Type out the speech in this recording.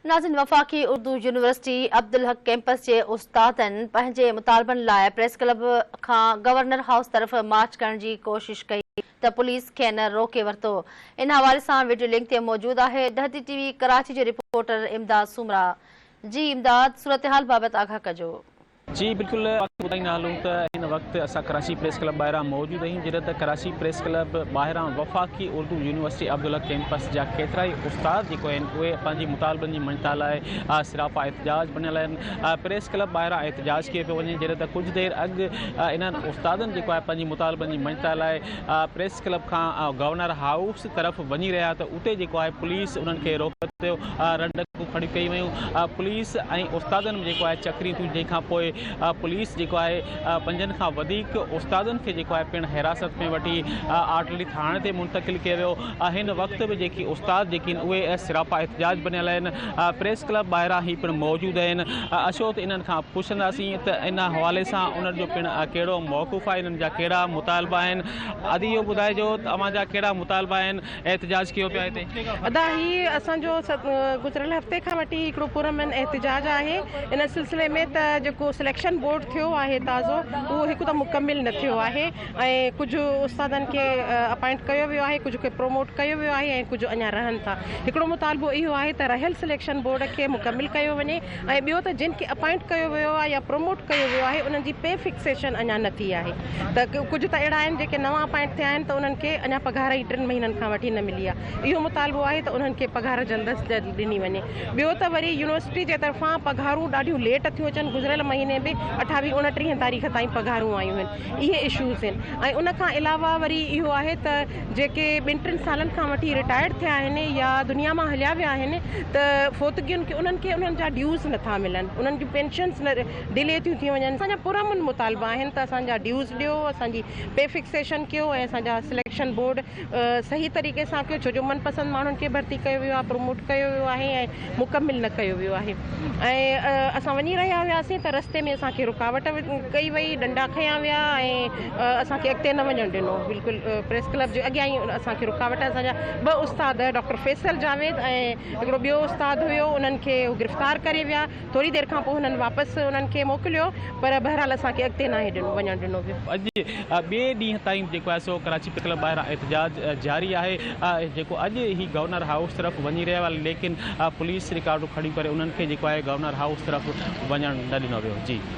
ناظرين وفاقي Urdu university Abdul Haq campus جي استادن پنهنجي مطالبن لاء پريس ڪلب کان گورنر هائوس طرف مارچ ڪرڻ جي ڪوشش ڪئي ته پوليس کين روڪي ورتو ان حوالي سان وڊيو لنڪ تي موجود آهي ڌرتي ٽي وي ڪراچي جو رپورٽر امداد سومرا جي امداد صورتحال بابت آگاهه ڪجو. جي بلڪل ٻڌائيندا هلون ته هن وقت اسان ڪراچي پريس ڪلب ٻاهران موجود آهيون جڏهن ته ڪراچي پريس ڪلب ٻاهران وفاقي اردو يونيورسٽي عبدالحق ڪيمپس جا ڪيترائي استاد جيڪو آهن اهي پنهنجي مطالبن جي مڃتا لاء سراپا احتجاج بڻيل آهن پريس ڪلب ٻاهران احتجاج ڪيو پيو وڃي جڏهن ته ڪجهه دير اڳ انهن استادن جيڪو آهي پنهنجي مطالبن جي مڃتا لاء پريس ڪلب کان گورنر هائوس طرف وڃي رهيا ته اتي جيڪو آهي پوليس انهن کي روڪي ورتو رنڊڪون کڙيون ڪيون ويون، پوليس ۽ استادن ۾ جيڪو آهي چڪريون ٿيون جنهن کان پوء پوليس جيڪو آهي پنجن کان وڌيڪ استادن کي جيڪو آهي پڻ حراست ۾ وٺي آرٽلري ٿاڻي تي منتقل ڪيو ويو هن وقت به جيڪي استاد جيڪي آهن اهي سراپا احتجاج بنيل آهن پريس ڪلب ٻاهران هي پڻ موجود آهن اچو ته انهن کان پڇنداسين ته ان حوالي سان انهن جو پڻ ڪهڙو موقف آهي انهن جا ڪهڙا مطالبا آهن ادي اهو ٻڌائجو ته اوهان جا ڪهڙا مطالبا آهن احتجاج ڪيو پيا هتي. ادا هي اسان جو گذريل هفتي کان وٺي هڪڙو پرامن احتجاج آهي ان سلسلي ۾ ته جيڪو سليڪشن بورڊ ٿيو آهي تازو اهو هڪ ته مڪمل نه ٿيو آهي ۽ ڪجهه استادن کي اپائنٽ ڪيو ويو آهي ڪجهه کي پروموٽ ڪيو ويو آهي ۽ ڪجهه اڃا رهن ٿا هڪڙو مطالبو اهو آهي ته رهيل سليڪشن بورڊ کي مڪمل ڪيو وڃي ۽ ٻيو ته جن کي اپائنٽ ڪيو ويو آهي يا پروموٽ ڪيو ويو آهي انهن جي پي فڪسيشن اڃا نه ٿي آهي ته ڪجهه ته اهڙا آهن جيڪي نوان اپائنٽ ٿيا آهن ته انهن کي اڃا پگهار ئي ٽن مهينن کان وٺي نه ملي آهي اهو مطالبو آهي ته انهن کي پگهار جلد از جلد ڏني وڃي ٻيو ته وري يونيورسٽي جي طرفان پگهارون ڏاڍيون ليٽ ٿيون اچن گذريل مهيني به اٺاويهه اڻٽيهه تاريخ تائين پگهارون آيون آهن اهي اشوز آهن ۽ ان کان علاوه وري اهو آهي ته جيڪي ٻن ٽن سالن کان وٺي رٽائرڊ ٿيا آهن يا دنيا مان هليا ويا آهن ته فوتگين کي انهن کي انهن جا ڊيوز نٿا ملن انهن جون پينشنس نه ڊلي ٿيون ٿي وڃن اسان جا پرامن مطالبا آهن ته اسان جا ڊيوز ڏيو اسان جي پي فڪسيشن ڪيو ۽ اسان جا سليڪشن بورڊ صحيح طريقي سان ڪيو ڇو جو من پسند ماڻهن کي ڀرتي ڪيو ويو آهي پروموٽ ڪيو ويو آهي ۽ مڪمل نه ڪيو ويو آهي ۽ اسان وڃي رهيا هياسين ته رستي ۾ اسان کي رڪاوٽ ڪئي وئي ڏنڊا کنيا ويا ۽ اسان کي اڳتي نه وڃڻ ڏنو بلڪل پريس ڪلب جي اڳيان ئي اسان کي رڪاوٽ اسان جا ٻه استاد ڊاڪٽر فيصل جاويد ۽ هڪڙو ٻيو استاد هيو انهن کي گرفتار ڪري ويا ٿوري دير کان پوء هنن واپس انهن کي موڪليو پر بهرحال اسان کي اڳتي ناهي ڏنو وڃڻ ڏنو ويو. اڄ ٻئي ڏينهن تائين جيڪو آهي سو ڪراچي پريس ڪلب ٻاهران احتجاج جاري آهي جيڪو اڄ هي گورنر هائوس طرف وڃي رهيا هئا ليڪن پوليس رڪارڊون کڙيون ڪري انهن کي جيڪو آهي گورنر هائوس طرف وڃڻ نه ڏنو ويو جي.